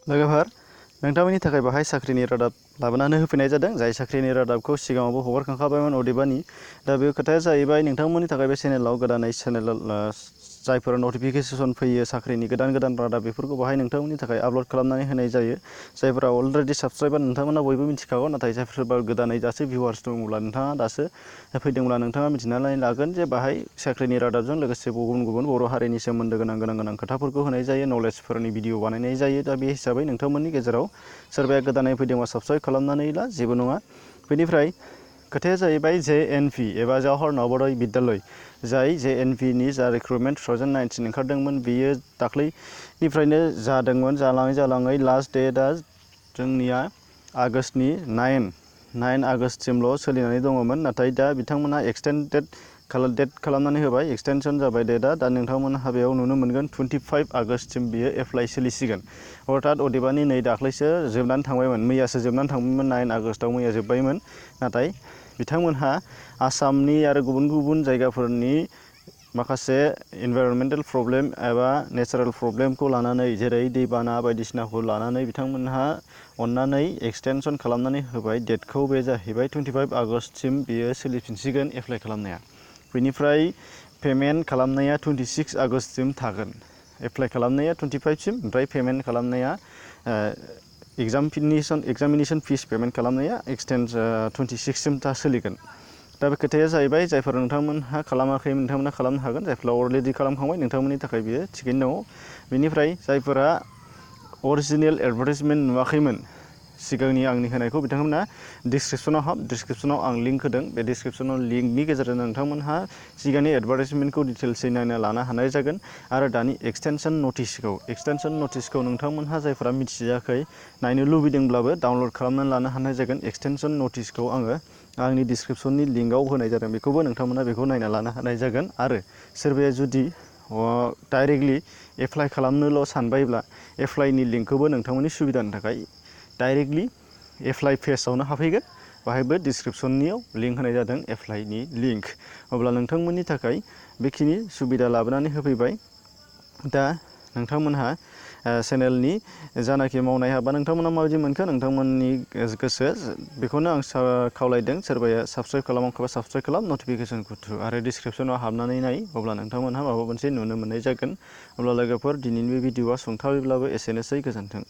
लोगोफोर नोंथांमोननि थाखाय बाहाय साख्रिनि रादाब लाबोनानै होफैनाय जादों जाय साख्रिनि रादाबखौ सिगाङावबो हगारखांखाबायमोन अदेबानि दा बे खोथाया जाहैबाय नोंथांमोननि थाखाय बे चेनेलाव गोदानै जायफोर नटिफिकेसन फैयो साख्रिनि गोदान रादाब बेफोरखौ बाहाय नोंथांमोननि थाखाय आपल'ड खालामनानै होनाय जायो जायफोरा अलरेडि साबस्क्राइबार नोंथांमोना बयबो मिथिखागौ नाथाय जायफोरबा गोदानै दासो भिउवार्स दङब्ला नोंथाङा दासो फैदोंब्ला नोंथाङा मिथिनानै लागोन जे बाहाय साख्रिनि रादाबजों लोगोसे गुबुन बर' हारिनि सोमोन्दो गोनां खोथाफोरखौ होनाय जायो नलेजफोरनि भिडिअ बानायनाय जायो दा बे हिसाबै नोंथांमोननि गेजेराव सोरबाया गोदानै फैदोंबा साबस्क्राइब खालामनानै ला जेबो नङा बेनिफ्राय खोथाया जाहैबाय JNV एबा जवाहर नवोदय बिद्यालय जाय JNV नि जा रिक्रुटमेन्ट 2019 ओंखारदोंमोन बेयो दाख्लैनिफ्रायनो जादोंमोन जालाङै लास्ट डेटआ जोंनिया आगष्टनि 9 आगष्टसिमल' सोलिनानै दङमोन नाथाय दा बिथांमोना एक्सटेन्डेड डेट खालामनानै होबाय एक्सटेनसन जाबाय डेटआ दा नोंथांमोनहा बेयाव नुनो मोनगोन 25 आगष्टसिम बियो एप्लाइ सोलिसिगोन अर्थात अदेबानि नै दाख्लैसो जोबनानै थांबायमोन मैयासो जोबनानै थांबायमोन 9 आगष्टआव मैया जोबबायमोन नाथाय बिथांमोनहा आसामनि आरो गुबुन जायगाफोरनि माखासे इनभाइरनमेन्टेल प्रब्लेम एबा नेचारेल प्रब्लेमखौ लानानै जेरै दैबाना बायदिसिनाखौ लानानै बिथांमोनहा अननानै एक्सटेनसन खालामनानै होबाय डेटखौ बे जाहैबाय 25 आगष्टसिम बियो सोलिफिनसिगोन एप्लाइ खालामनाया बेनिफ्राय पेमेन्ट खालामनाया 26 आगष्टसिम थागोन एप्लाइ खालामनाया 25 सिम ओमफ्राय पेमेन्ट खालामनाया एग्जामिनेसन फिस पेमेन्ट खालामनाया 26 सिम सोलिगोन दा बे खोथाया जाहैबाय जायफोर नोंथांमोनहा खालामाखै नोंथांमोनहा खालामनो हागोन जायफोरा अलरेडि खालामखांबाय नोंथांमोननि थाखाय बियो थिगैनो दङ बेनिफ्राय जायफोरा अरिजिनेल एडभार्टाइजमेन्ट नुवाखैमोन सिगांनि आंनि होनायखौ बिथांमोना डिसक्रिपसनाव आं लिंक होदों बे डिसक्रिपसनाव लिंकनि गेजेरजों नोंथांमोनहा सिगांनि एडभार्टाइजमेन्टखौ डिटेल्सै नायना लानो हानाय जागोन आरो दानि एक्सटेनसन नटिसखौ नोंथांमोनहा जायफोरा मिथियाखै नायनो लुबैदोंब्लाबो डाउनलड खालामनानै लानो हानाय जागोन एक्सटेनसन नटिसखौ आङो आंनि डिसक्रिपसननि लिंकआव होनाय जादों बेखौबो नोंथांमोना बेखौ नायना लानो हानाय जागोन आरो सोरबाया जुदि डाइरेक्टलि एप्लाइ खालामनोल' सानबायब्ला एप्लाइनि लिंकखौबो नोंथांमोननि सुबिदानि थाखाय डाइरेक्टलि एप्लाइ पेजआवनो हाबफैगोन बाहायबो डिसक्रिपसननियाव लिंक होनाय जादों एप्लाइनि लिंक अब्ला नोंथांमोननि थाखाय बेखिनि सुबिदा लाबोनानै होफैबाय दा नोंथांमोनहा चेनेलनि जानाखि मावनाय हाबा नोंथांमोना माबायदि मोनखो नोंथांमोननि गोसो बेखौनो आं खावलायदों सोरबाया साबस्क्राइब खालामाखैबा साबस्क्राइब खालाम नटिफिकेसनखौ थु आरो डिसक्रिपसनाव हाबनानै नाय अब्ला नोंथांमोनहा माबा मोनसे नुनो मोननाय जागोन अब्ला लोगोफोर दिनैनि बे भिडिअआ सुंथाबैब्लाबो एसेनोसै गोजोन्थों।